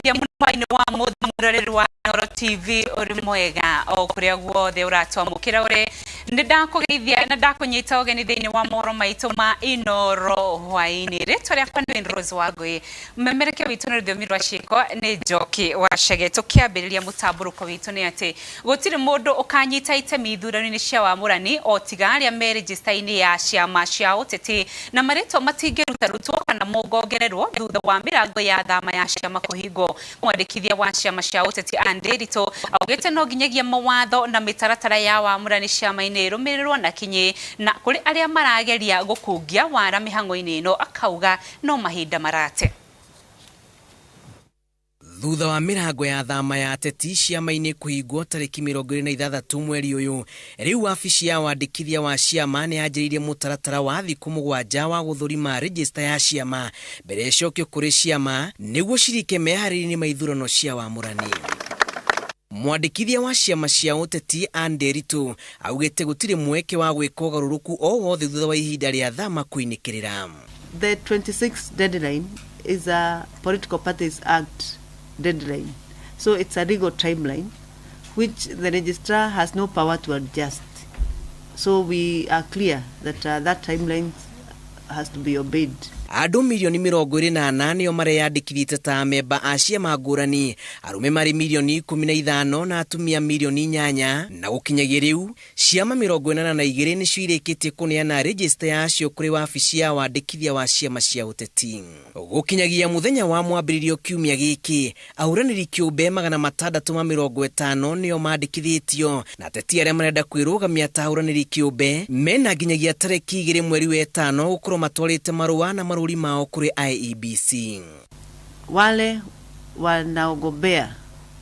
Ndakũgeithia mũno hwaĩ-inĩ wa mũthĩ mwĩroreri wa Inooro TV, ũrĩ mwega o kũrĩa guothe ũratwamũkĩra ũrĩ. Nĩ ndakũgeithia na ndakũnyita ũgeni thĩinĩ wa mohoro maitũ ma Inooro hwaĩ-inĩ. Rĩtwa rĩakwa nĩ Rose Wangũi, mũmemerekia witũ na rũthiomi rwa ciĩko nĩ Njoki wa Chege. Tũkĩambĩrĩria mũtambũrũko witũ nĩ atĩ gũtirĩ mũndũ ũkanyita itemi ithurano-inĩ cia wamũrani o tiga arĩa me rĩjĩsta-inĩ ya ciama cia ũteti, na marĩtwa matingĩrutarutwo kana mongongererwo thutha wa mĩrango ya thama ya ciama kũhingwo. Mwandĩkithia wa ciama cia ũteti Ann Nderitu augĩte no nginyagia mawatho na mĩtaratara ya wamũrani ciama-inĩ ĩrũmĩrĩrwo na kinyi, na kũrĩ arĩa marageria gũkungia wara mĩhang'o-inĩ ĩno akauga no mahinda marate. Thutha wa mĩrango ya thama ya ateti ciama-inĩ kũhingwo tarĩki 26 mweri ũyũ, rĩu wabici ya wandĩkithia wa ciama nĩ yanjĩrĩirie mũtaratara wa thikũ 7 wa gũthũrima rĩjĩsta ya ciama mbere ĩcokio kũrĩ ciama nĩguo cirike meharĩria-inĩ ma ithurano cia wamũrani. Mwandĩkithia wa ciama cia ũteti Ann Nderitu augĩte gũtirĩ mweke wa gwĩka ũgarũrũku o wothe thutha wa ihinda rĩa thama kũinĩkĩrĩra. The 26th deadline is a Political Parties Act deadline. So it's a legal timeline which the registrar has no power to adjust. So we are clear that that timeline has to be obeyed. Andũ mirioni 24 nĩo mareyandĩkithĩtie ta amemba a ciama ngũrani, arũme marĩ mirioni 15 na atumia mirioni 8, na gũkinyagia rĩu ciama 82 nĩcio irĩkĩtie kũneana rĩjĩsta yacio kũrĩ wabici ya wandĩkithia wa ciama cia ũteti. Gũkinyagia mũthenya wa mwambĩrĩrio kiumia gĩkĩ, ahũranĩri kĩũmbe 650 nĩo mandĩkithĩtio, na ateti arĩa marenda kwĩrũgamia ta ahũranĩri kĩũmbe mena nginyagia tarĩki 2 mweri wa ĩtano gũkorwo matwarĩte marũa na marũri mao kũrĩ IEBC. Wale wanaogombea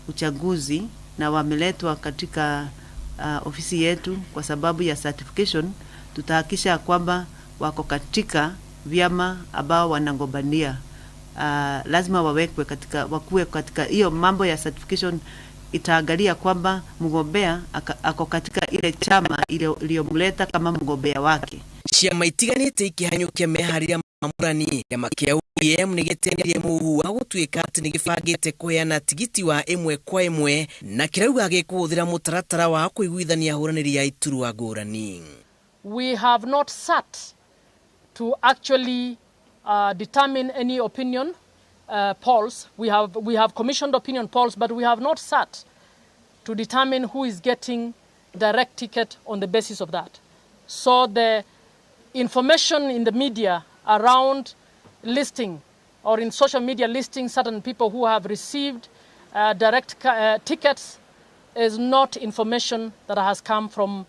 uchaguzi na wameletwa katika ofisi yetu kwa sababu ya certification, tutahakikisha kwamba wako katika vyama ambao wanagombania. Lazima wawekwe katika, wakuwe katika hiyo mambo ya certification. Itaangalia kwamba mgombea ako katika ile chama iliyomleta kama mgombea wake. Ciama itiganĩte ikĩhanyũkia meharĩria mamũrani, kĩama kĩa ODM nĩ gĩteanĩirie mũhuhu wa gũtuĩka atĩ nĩ gĩbangĩte kũheana tigiti wa ĩmwe kwa ĩmwe na kĩrauga gĩkũhũthĩra mũtaratara wa kũiguithania ahũranĩri a iturwa ngũrani. We have not sat to actually determine any opinion polls. We have commissioned opinion polls, but we have not sat to determine who is getting direct ticket on the basis of that. So the information in the media around listing or in social media listing certain people who have received direct tickets is not information that has come from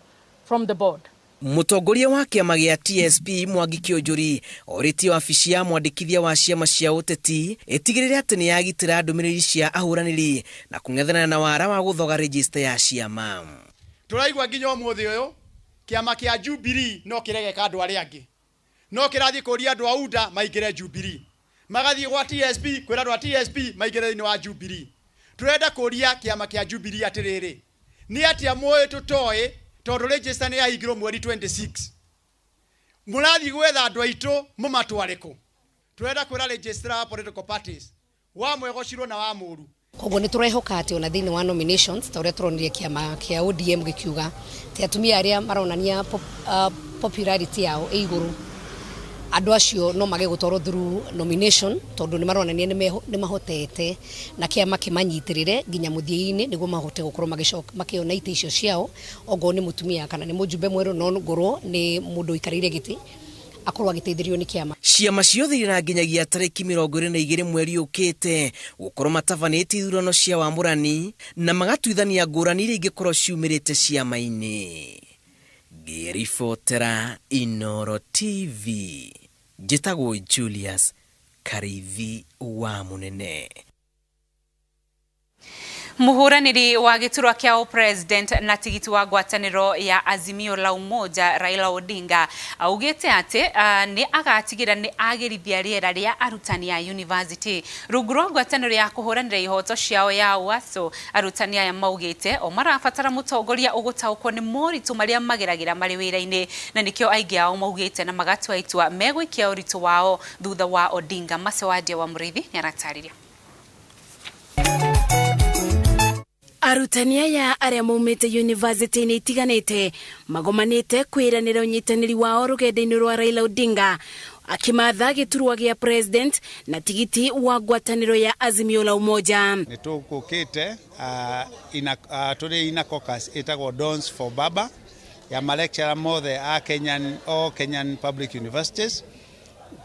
the board. Mũtongoria wa kĩama gĩa TSP Mwangi Kĩũnjũri orĩtie wabici ya mwandĩkithia wa ciama cia ũteti ĩtigĩrĩre atĩ nĩ yagitĩra ndũmĩrĩri cia ahũranĩri na kũng'ethanĩra na wara wa gũthoga rĩjĩsta ya ciama. Tũraigua nginya ũmũthĩ ũyũ kĩama kĩa Jubilee no kĩregeka andũ arĩa angĩ, no kĩrathiĩ kũria andũ a UDA maingĩre Jubilee, magathiĩ gwa TSP kwĩra andũ a TSP maingĩre thĩinĩ wa Jubilee. Tũrenda kũria kĩama kĩa Jubilee atĩrĩrĩ, nĩ atĩa mũĩ tũtoĩ? Tondũ register nĩ yahingirwo mweri 26, mũrathiĩ gwetha andũ aitũ mũmatware kũ? Tũrenda kwĩra registrar wa political parties wa mwegocirwo na wa mũru. Koguo nĩ tũrehoka atĩ ona thĩinĩ wa nominations, ta ũrĩa tũronire kĩama kĩa ODM gĩkiuga atĩ atumia arĩa maronania popularity yao ĩ igũrũ, andũ acio no mage gũtwarwo through nomination, tondũ nĩ maronania nĩ mahotete na kĩama kĩmanyitĩrĩre nginya mũthia-inĩ nĩguo mahote gũkorwo makĩona itĩ icio ciao. Ongorwo nĩ mũtumia kana nĩ mũjumbe mwerũ, no ngorwo nĩ mũndũ ũikarĩire gĩtĩ, akorwo agĩteithĩrĩrio nĩ kĩama. Ciama ciothe irĩ na nginyagia tarĩki 22 mweri ũkĩte gũkorwo matabanĩtie ithurano cia wamũrani na magatuithania ngũrani iria ingĩkorwo ciumĩrĩte ciama-inĩ. Ngĩribotera Inooro TV, njĩtagwo Julius Karithi wa Mũnene. Muhuraniri wa giturwa kia president na tigiti wa ngwataniro ya Azimio la Umoja Raila Odinga augite ati ni agatigira ni agirithia riera ria arutani a university rungu rwa ngwataniro ya kuhuranira ihoto ciao ya UASU. Arutani aya maugite o marabatara mutongoria ugutaukwo ni moritu maria mageragira mari wira-ini, na nikio aingi ao maugite na magatua itua megwikia uritu wao thutha wa Odinga. Masewadia wa Murithi ni aratariria. Arutani aya arĩa maumĩte yunivasĩtĩ-inĩ itiganĩte magomanĩte kwĩranĩra ũnyitanĩri wao rũgendo-inĩ rwa Raila Odinga akimatha gĩturwa gĩa president na tigiti wa ngwatanĩro ya Azimio la Umoja. Nĩ tũgũkĩte tũrĩ ina caucus ĩtagwo Dons for Baba ya ma lecturer mothe a Kenyan, all Kenyan public universities.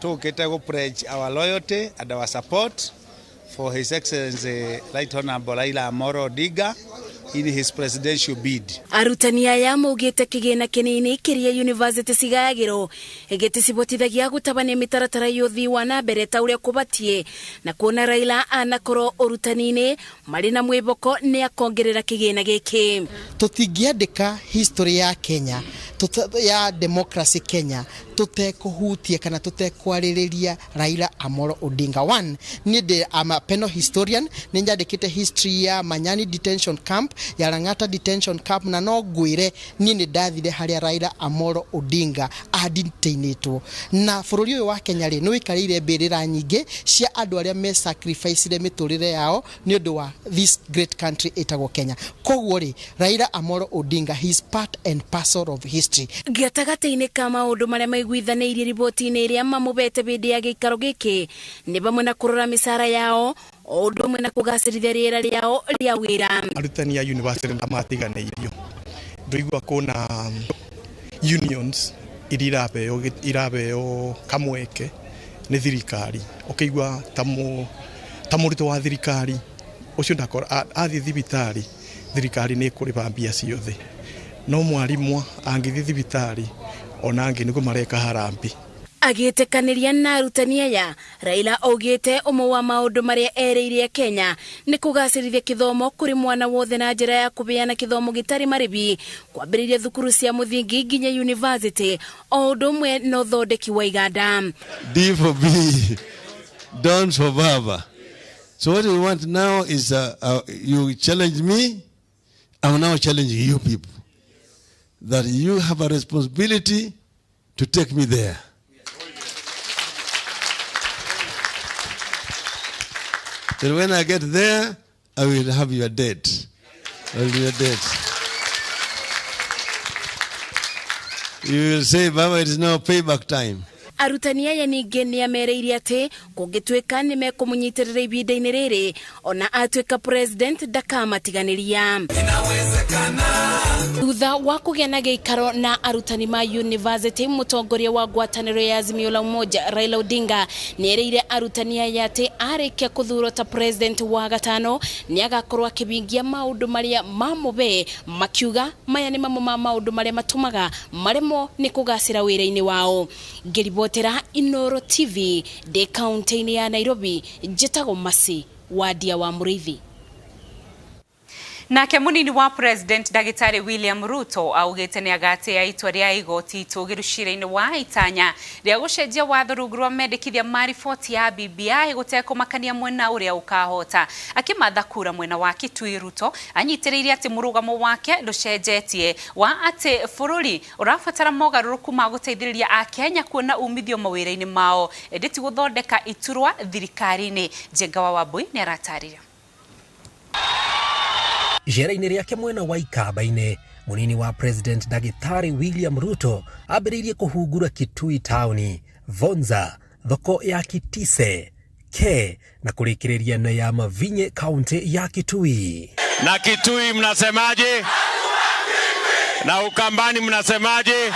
Tũkĩte gũ pledge our loyalty and our support for His Excellency Right Honorable Raila Amolo Odinga in his presidential bid. Arutani aya maugĩte kĩgĩna kĩnini kĩrĩa university cigayagĩrwo gĩticibotithagia gũtabania mĩtaratara ya ũthii wa na mbere ta ũrĩa kũbatiĩ, na kuona Raila anakorwo ũrutani-inĩ marĩ na mwĩhoko nĩ akongerera kĩgĩna gĩkĩ. Tũtingĩandĩka history ya Kenya ya democracy Kenya tũtekũhutia kana tũtekwarĩrĩria Raila Amolo Odinga. One, niĩ ndĩ am a penal historian, nĩ nyandĩkĩte history ya Manyani detention camp, ya Lang'ata detention camp, na no ngwĩre niĩ nĩ ndathire harĩa Raila Amolo Odinga adetainĩtwo. Na bũrũri ũyũ wa Kenya rĩ, nĩ wĩikarĩire mbĩrĩra nyingĩ cia andũ arĩa me sacrificire mĩtũrĩre yao nĩ ũndũ wa this great country ĩtagwo Kenya. Koguo rĩ, Raila Amolo Odinga, he is part and parcel of history. Gatagatĩ-inĩ ka maũndũ marĩa maiguithanĩirie riboti-inĩ ĩrĩa mamũbete hĩndĩ ya gĩikaro gĩkĩ nĩ vamwe na kũrora mĩcara yao o ũndũ ũmwe na kũgacĩrithia rĩera rĩao rĩa wĩra. Arutani a university matiganĩirio, ndũigua kuna unions iria irabeo kamweke nĩ thirikari, ũkĩigua ta mũrutwo wa thirikari ũcio ndakora athiĩ thibitarĩ, thirikari nĩ ĩkũrĩha mbia ciothe, no mwarimũ angĩthiĩ thibitarĩ ona angĩ nĩguo mareka harambee. Agĩtĩkanĩria na arutani aya, Raila augĩte ũmwe wa maũndũ marĩa erĩire Kenya nĩ kũgacĩrithia kĩthomo kũrĩ mwana wothe na njĩra ya kũbeana kĩthomo gĩtarĩ marĩbi, kwambĩrĩria thukuru cia mũthingi nginya university, o ũndũ ũmwe na ũthondeki wa iganda. D for B, Dons for Baba. So what we want now is you challenge me, I'm now challenging you people, that you have a responsibility to take me there. Then when I get there, I will have your debt. I will be your debt. You will say, Baba, it is now payback time. Arutani aya ningĩ nĩ amereire atĩ kũngĩtuĩka nĩ mekũmũnyitĩrĩra ihinda-inĩ rĩrĩ, ona atuĩka president ndakamatiganĩria. Thutha wa kũgĩa na gĩikaro na arutani ma university, mũtongoria wa ngwatanĩro ya Azimio la Umoja Raila Odinga nĩ erĩire arutani aya atĩ arĩkia kũthurwo ta president wa gatano nĩ agakorwo akĩhingia maũndũ marĩa mamũbe, makiuga maya nĩ mamwe ma maũndũ marĩa matũmaga maremwo nĩ kũgacĩra wĩra-inĩ wao. Ngĩribotera Inoro TV ndĩ kaunti-inĩ ya Nairobi, njĩtagwo Masi Wadia wa Mũrĩithi. Nake munini wa president Ndagĩtarĩ William Ruto augĩte nĩ agatia itua rĩa igoti itũgĩru cira-inĩ wa itanya rĩa gũcenjia watho rungu rwa mendekithia ma riboti ya BBI gũtekũmakania mwena ũrĩa ũkahota. Akĩmatha kura mwena wa Kitui, Ruto anyitĩrĩire atĩ mũrũgamo wake ndũcenjetie wa atĩ bũrũri ũrabatara mogarũrũku ma gũteithĩrĩria Akenya kuona umithio mawĩra-inĩ mao, ĩndĩ ti gũthondeka iturwa thirikari-inĩ. Njenga wa Wambui nĩ aratarĩria. Icera-inĩ rĩake mwena wa Ikamba-inĩ, munini wa president Ndagĩtarĩ William Ruto ambĩrĩirie kũhungura Kitui taũni, Vonza, thoko ya Kitise, Ke na kũrĩkĩrĩria na ya Mavinye kaunti ya Kitui. Na Kitui mnasemaje? Na Ukambani mnasemaje?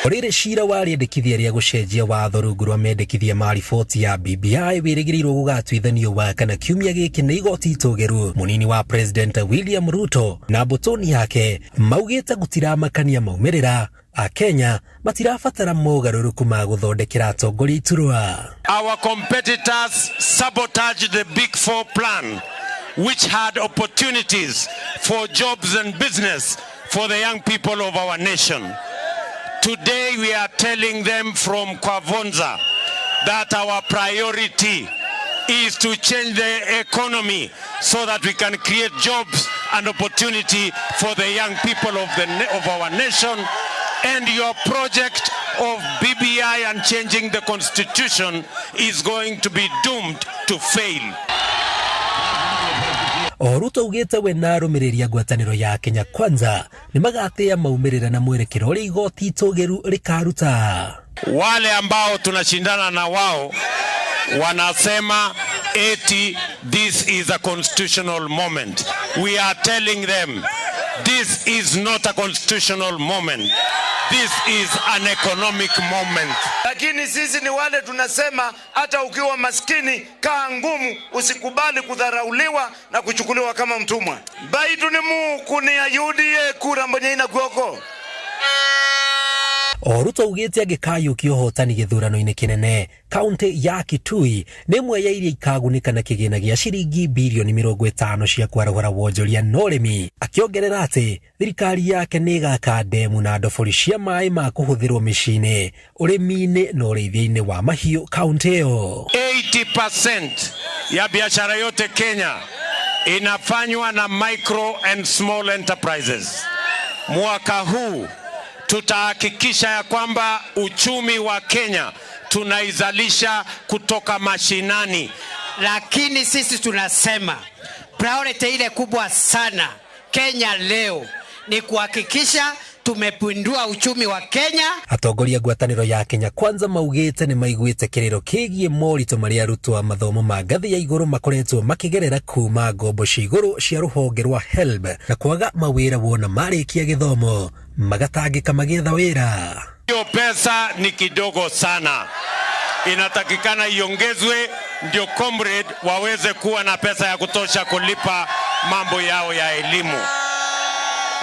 Rĩrĩ cira wa rĩendekithia rĩa gũcenjia watho rungu rwa mendekithia ma riboti ya BBI wĩrĩgĩrĩirwo gũgatuithanio wa kana kiumia gĩkĩ nĩ igoti itũgĩru. Munini wa president William Ruto na mbũtũni yake maugĩte gũtiramakania maumĩrĩra, Akenya matirabatara mogarũrũku ma gũthondekera atongoria iturwa. Our competitors sabotaged the Big Four plan, which had opportunities for jobs and business for the young people of our nation. Today we are telling them from Kwavonza that our priority is to change the economy so that we can create jobs and opportunity for the young people of our nation. And your project of BBI and changing the constitution is going to be doomed to fail. O Ruto augĩte we na arũmĩrĩri a ngwatanĩro ya Kenya Kwanza nĩ magatĩĩa maumĩrĩra na mwerekero ũrĩa igoti itũgĩru rĩkaruta. Wale ambao tunashindana na wao wanasema eti this is a constitutional moment. We are telling them this is not a constitutional moment. This is an economic moment. Lakini sisi ni wale tunasema hata ukiwa maskini kaa ngumu, usikubali kudharauliwa na kuchukuliwa kama mtumwa. Baitu ni mukunia UDA kura mbonye ina kuoko. O Ruto augĩte angĩkayũkia ũhotani gĩthurano-inĩ kĩnene kaunti ya Kitui nĩ ĩmwe ya iria ikagunĩka na kĩgĩna gĩa ciringi birioni 50 cia kwarahũra wonjoria na ũrĩmi, akĩongerera atĩ thirikari yake nĩ ĩgaka ndemu na ndobori cia maĩ ma kũhũthĩrwo mĩciĩ-inĩ, ũrĩmi-inĩ na ũrĩithia-inĩ wa mahiũ kaunti ĩyo. 80% ya biashara yote Kenya inafanywa na micro and small enterprises. Mwaka huu tutahakikisha ya kwamba uchumi wa Kenya tunaizalisha kutoka mashinani. Lakini sisi tunasema priority ile kubwa sana Kenya leo ni kuhakikisha tumepindua uchumi wa Kenya. Atongoria ngwatanĩro ya Kenya Kwanza maugĩte nĩ maiguĩte kĩrĩro kĩgiĩ moritũ marĩa arutwo a mathomo ma ngathĩ ya igũrũ makoretwo makĩgerera kuma ngombo cia igũrũ cia rũhonge rwa HELB na kwaga mawĩra wona marĩkia gĩthomo magatangĩka magĩetha wĩra. Hiyo pesa ni kidogo sana, inatakikana iongezwe ndio comrade waweze kuwa na pesa ya kutosha kulipa mambo yao ya elimu.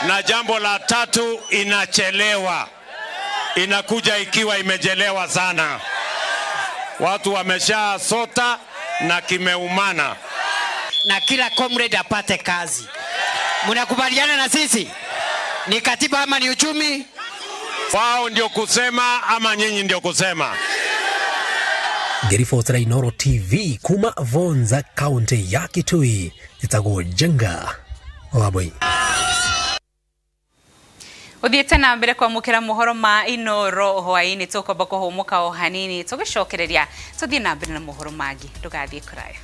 Na jambo la tatu, inachelewa, inakuja ikiwa imechelewa sana, watu wameshasota na kimeumana. Na kila comrade apate kazi. Mnakubaliana na sisi? Ni katiba ama ni uchumi? Wao ndio kusema ama nyinyi ndio kusema? Ngĩribotera Inooro TV kuma Vonza kaunti ya Kitui, ĩtagwo Njenga Wambui. Uthiĩte na mbere kwamũkĩra mohoro ma Inooro hwaĩ-inĩ, tũkwamba kũhũmũka o hanini tũgĩcokereria tũthiĩ na mbere na mohoro mangĩ, ndũgathiĩ kũraya.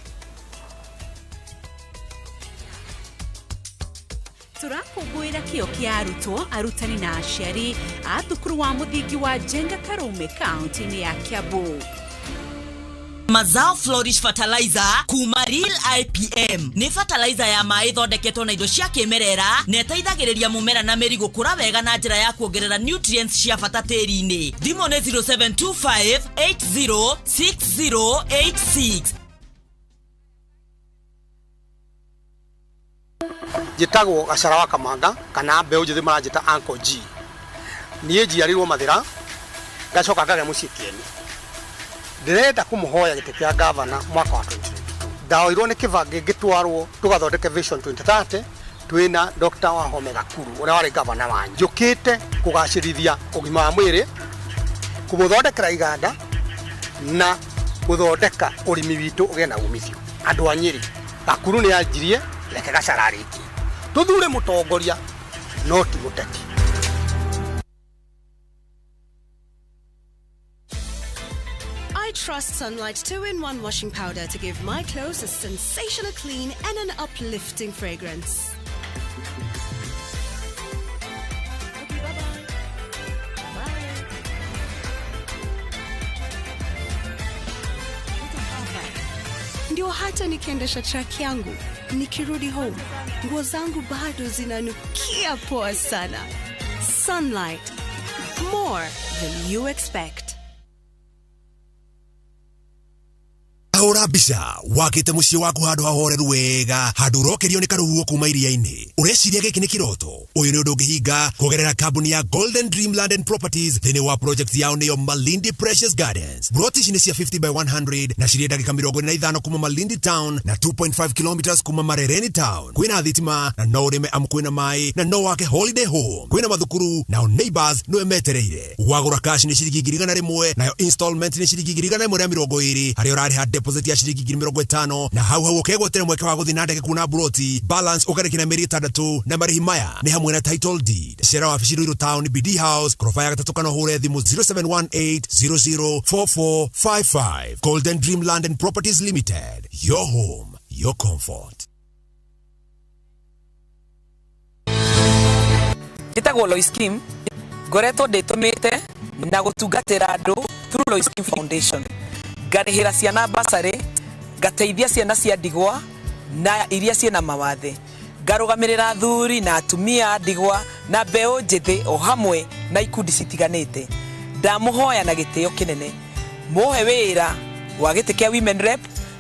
Tũrakũngũĩra kĩo kĩa arutwo, arutani na aciari a thukuru wa mũthingi wa Njenga Karume kaunti-inĩ ya Kiambu. Mazao Flourish Fertilizer kuma Real IPM nĩ fertilizer ya maĩ ĩthondeketwo na indo cia kĩmerera na ĩteithagĩrĩria mũmera na mĩri gũkũra wega na njĩra ya kuongerera nutrients cia bata tĩri-inĩ. Thimũ nĩ 0725 806086. Njĩtagwo Gacara wa Kamanga kana mbeũ njĩthĩ maranjĩta Uncle G. Niĩ njiarĩirwo Mathĩra ngacoka ngagĩa mũciĩ Kĩeni. Ndĩrenda kũmũhoya gĩtĩ kĩa gavana mwaka wa 2022. Ndaoirwo nĩ Kĩbangĩ ngĩtwarwo tũgathondeke Vision 2030 twĩna Dr. Wahome Gakuru ũrĩa warĩ gavana wanyu. Njũkĩte kũgacĩrithia ũgima wa mwĩrĩ, kũmũthondekera iganda na gũthondeka ũrĩmi witũ ũgĩe na umithio. Andũ a Nyĩrĩ, Gakuru nĩ anjirie, reke Gacara arĩkie. Tuthure mũtongoria no ti mũteti. I trust Sunlight 2-in-1 washing powder to give my clothes a sensational clean and an uplifting fragrance. Okay, bye-bye. Bye. Ndio hata nikiendesha truck yangu, nikirudi home, nguo zangu bado zinanukia poa sana. Sunlight. More than you expect. Hũra mbica wakĩte mũciĩ waku handũ hahoreru wega, handũ ũrokerio nĩ karũhuho kuma iria-inĩ. Ũreciria gĩkĩ nĩ kĩroto? Ũyũ nĩ ũndũ ũngĩhinga kũgerera kambuni ya Golden Dreamland and Properties thĩinĩ wa project yao nĩyo Malindi Precious Gardens. Broti ici nĩ cia 50 by 100 na cirĩ ndagĩka 45 kuma Malindi Town na 2.5 kilometers kuma Marereni Town. Kwĩna thitima na no ũrĩme amu kwĩna maĩ na no wake holiday home. Kwĩna mathukuru nao neighbors nĩwe metereire. Wagũra cash nĩ ciringi 100,000 nayo installment nĩ ciringi 120,000 harĩa ũrarĩha deposit ya ciringi 50,000 na hau hau ũkegwatĩra mweke wa gũthiĩ na ndege kuona buroti balance ũkarĩki na mĩeri 6 na marĩhi maya nĩ hamwe na title deed. Cera wabici Ruiru Town BD House koroba ya gatatũ kana ũhũre thimũ 0718004455. Golden Dreamland and Properties Limited, your home, your comfort. Njĩtagwo Lois Kim, ngoretwo ndĩtũmĩte na gũtungatĩra andũ through Lois Kim Foundation. Ngarĩhĩra ciana bursary, ngateithia ciana cia ndigwa na iria ciĩna mawathe. Ngarũgamĩrĩra athuri na atumia a ndigwa na mbeũ njĩthĩ o hamwe na ikundi citiganĩte. Ndamũhoya na gĩtĩo kĩnene mũhe wĩra wa gĩtĩ kĩa Women Rep,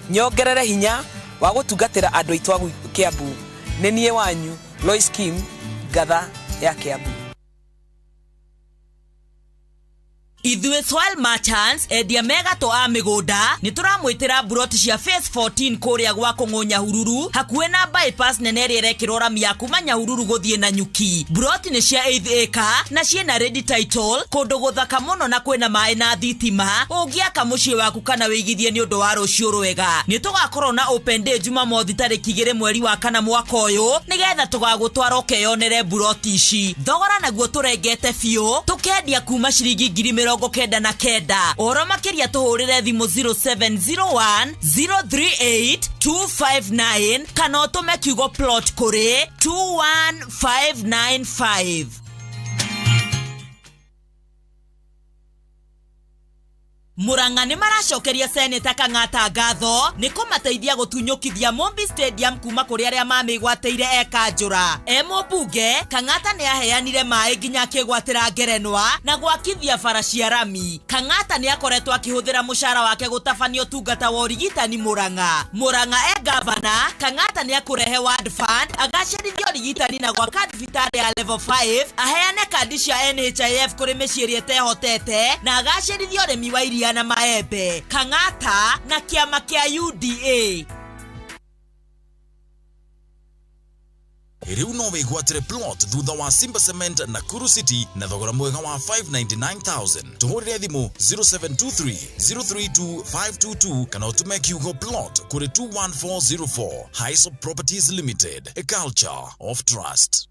nyongerere hinya wa gũtungatĩra andũ aitũ a Kiambu. Nĩ niĩ wanyu Lois Kim, ngatha ya Kiambu. Ithuĩ Soil Merchants, endia megatũ a mĩgũnda, nĩ tũramwĩtĩra mburoti cia Phase 14 kũrĩa gwa Kũng'ũ Nyahururu, hakuhĩ na bypass nene ĩrĩa ĩrekĩrwo rami ya kuma Nyahururu gũthiĩ Nanyuki. Mburoti nĩ cia 8 acre na ciĩna ready title, kũndũ gũthaka mũno na kwĩna maĩ na thitima, ũngĩaka mũciĩ waku kana wĩigithie nĩ ũndũ wa rũciũ rwega. Nĩ tũgakorwo na open day Jumamothi tarĩki 2 mweri wa kana mwaka ũyũ, nĩgetha tũgagũtwara ũkeyonere mburoti ici. Thogora naguo tũrengete biũ, tũkendia kuma ciringi 99,000. Ũhoro makĩria tũhũrĩre thimũ 0701 038 259 kana ũtũme kiugo plot kũrĩ 21595. Murang'a nĩ maracokeria Seneta Kang'ata ngatho nĩ kũmateithia gũtunyũkithia Mumbi Stadium kuma kũrĩ arĩa mamĩgwatĩire e kanjũra. E mũmbunge, Kang'ata nĩ aheanire maĩ nginya akĩgwatĩra ngerenwa na gwakithia bara cia rami. Kang'ata nĩ akoretwo akĩhũthĩra mũcara wake gũtabania ũtungata wa ũrigitani Murang'a. Murang'a e gavana, Kang'ata nĩ akũrehe Ward Fund, agacĩrithia ũrigitani na gwaka thibitarĩ ya level 5, aheane kandi cia NHIF kũrĩ mĩciĩ ĩrĩa ĩtehotete na agacĩrithia ũrĩmi wa iria na maembe. Kang'ata na kĩama kĩa UDA. Rĩu no wĩgwatĩre plot thutha wa Simba Cement Nakuru City na thogora mwega wa 599,000. Tũhũrĩre thimũ 0723 032 522 kana ũtũme kiugo plot kũrĩ 21404. Hisop Properties Limited, a culture of trust.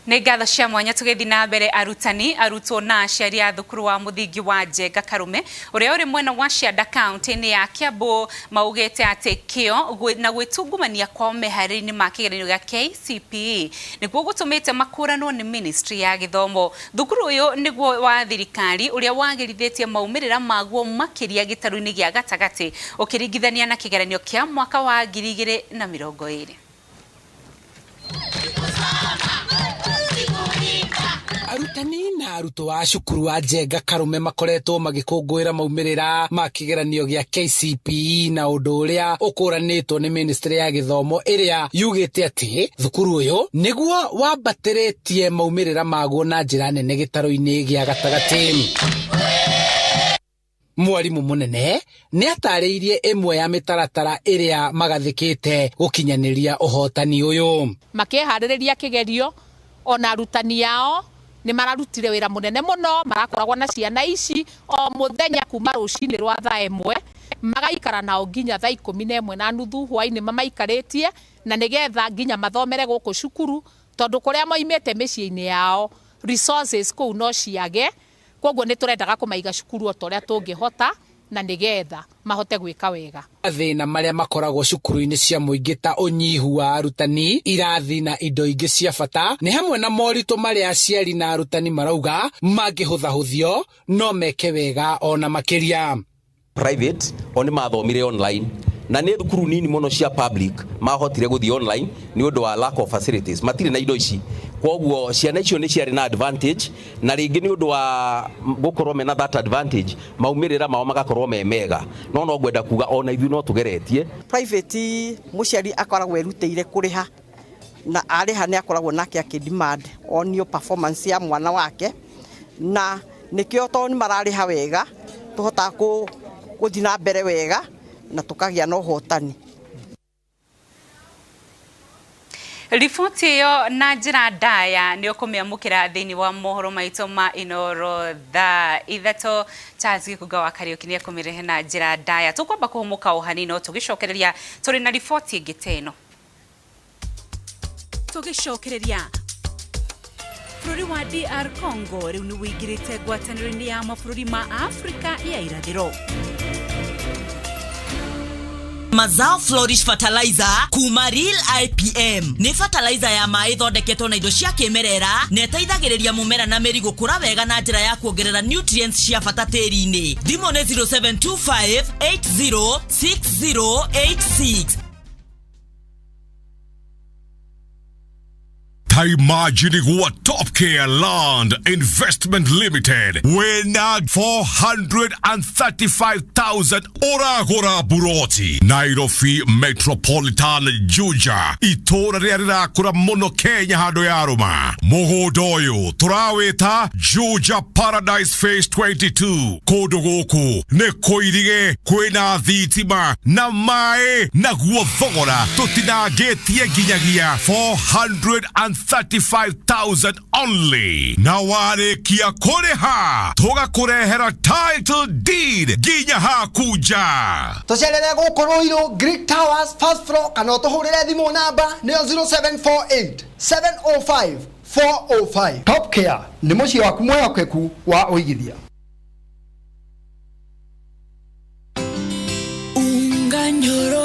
Nĩ ngatho cia mwanya tũgĩthiĩ na mbere arutani, arutwo na aciari a thukuru wa mũthingi wa Njenga Karume ũrĩa ũrĩ mwena wa Cianda kaunti-inĩ ya Kiambu maugĩte atĩ kĩo na gwĩtungumania kwao meharĩria-inĩ ma kĩgeranio gĩa KCPE nĩguo gũtũmĩte makũranwo nĩ ministry ya gĩthomo. Thukuru ũyũ nĩguo wa thirikari ũrĩa wagĩrithĩtie maumĩrĩra maguo makĩria gĩtarũ-inĩ gĩa gatagatĩ ũkĩringithania na kĩgeranio kĩa mwaka wa 2020. Arutani na arutwo a cukuru wa Njenga Karume makoretwo magĩkũngũĩra maumĩrĩra ma kĩgeranio gĩa KCPE na ũndũ ũrĩa ũkũranĩtwo nĩ ministry ya gĩthomo ĩrĩa yugĩte atĩ thukuru ũyũ nĩguo wambatĩrĩtie maumĩrĩra maguo na njĩra nene gĩtarũ-inĩ gĩa gatagatĩ. Mwarimu mũnene nĩ atarĩirie ĩmwe ya mĩtaratara ĩrĩa magathĩkĩte gũkinyanĩria ũhotani ũyũ. Makĩharĩrĩria kĩgerio ona arutani ao nĩ mararutire wĩra mũnene mũno, marakoragwo na ciana ici o mũthenya kuma rũcinĩ rwa thaa 1 magaikara nao nginya thaa 11:30 hwainĩ mamaikarĩtie, na nĩgetha nginya mathomere gũkũ cukuru tondũ kũrĩa moimĩte mĩciĩ-inĩ yao resources kũu no ciage, koguo nĩ tũrendaga kũmaiga cukuru o ta ũrĩa tũngĩhota na nĩgetha mahote gwĩka wega. Mathĩna marĩa makoragwo cukuru-inĩ cia mũingĩ ta ũnyihu wa arutani, irathi na indo ingĩ cia bata nĩ hamwe na moritũ marĩa aciari na arutani marauga mangĩhũthahũthio no meke wega ona makĩria. Private o nĩ mathomire online na nĩ thukuru nini mũno cia public mahotire gũthiĩ online nĩ ũndũ wa lack of facilities, matirĩ na indo ici, koguo ciana icio nĩ ciarĩ na advantage na rĩngĩ nĩ ũndũ wa gũkorwo mena that advantage maumĩrĩra mao magakorwo me mega, no no ngwenda kuga ona ithuĩ no tũgeretie. Private mũciari akoragwo erutĩire kũrĩha na arĩha nĩ akoragwo nake akĩ demand onio performance ya mwana wake, na nĩkĩo tondũ nĩ mararĩha wega tũhotaga gũthiĩ na mbere wega na tũkagĩa na ũhotani. Riboti ĩyo na njĩra ndaya nĩ ũkũmĩamũkĩra thĩinĩ wa mohoro maitũ ma Inooro thaa 3. Charles Gĩkunga wa Kariũki nĩ ekũmĩrehe na njĩra ndaya. Tũkwamba kũhũmũka o hanini no tũgĩcokereria tũrĩ na riboti ĩngĩ ta ĩno. Tũgĩcokereria bũrũri wa DR Congo rĩu nĩ wĩingĩrĩte ngwatanĩro-inĩ ya mabũrũri ma Afrika ya irathĩro. Mazao Flourish Fertilizer kuma Real IPM nĩ fertilizer ya maĩ ĩthondeketwo na indo cia kĩmerera na ĩteithagĩrĩria mũmera na mĩri gũkũra wega na njĩra ya kuongerera nutrients cia bata tĩri-inĩ. Thimũ nĩ 0725 806086. Taimajini gwa Top Care Land Investment Limited wena 435,000 oragora buroti Nairobi Metropolitan Juja itora rĩrĩa rĩrakũra mũno Kenya handũ ya rũma. Mũgũnda ũyũ tũrawĩta Juja Paradise Phase 22. Kũndũ gũkũ nĩ kũirige, kwĩna thitima na maĩ, naguo thogora tũtinangĩtie nginyagia 435,000 only. Na warĩkia kũrĩha tũgakũrehera title deed nginya haku nja. Tũcerere gũkũ Ruiru Greek Towers first floor kana ũtũhũrĩre thimũ namba nĩyo 0748 705 405. Top Care nĩ mũciĩ waku mwĩhokeku wa ũigithia. Unga Nyoro.